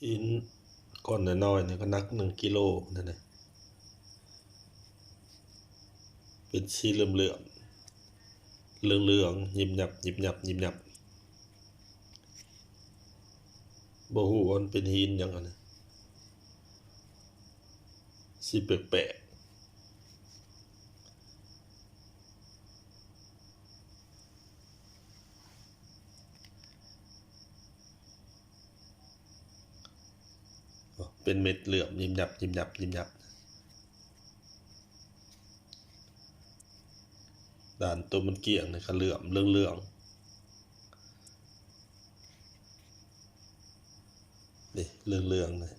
ຫີນກ້ອນນ້ອຍໆນີ້ກໍໜັກໜຶ່ງກິໂລນັ້ນນະ ເປັນສີເຫຼື້ອມໆ ເຫຼືອງໆ ຍິບຍັບ ຍິບຍັບ ຍິບຍັບ ບໍ່ຮູ້ວ່າມັນເປັນຫີນຫຍັງອັນນີ້ ສີແປກໆ. ເປັນເມັດເຫຼື້ອມຍິບຍັບ ຍິບຍັບ ຍິບຍັບ ດ້ານໂຕມັນກ້ຽງນີ້ກະເຫຼື້ອມເຫຼືອງໆ ນີ້ເຫຼືອງໆ ນີ້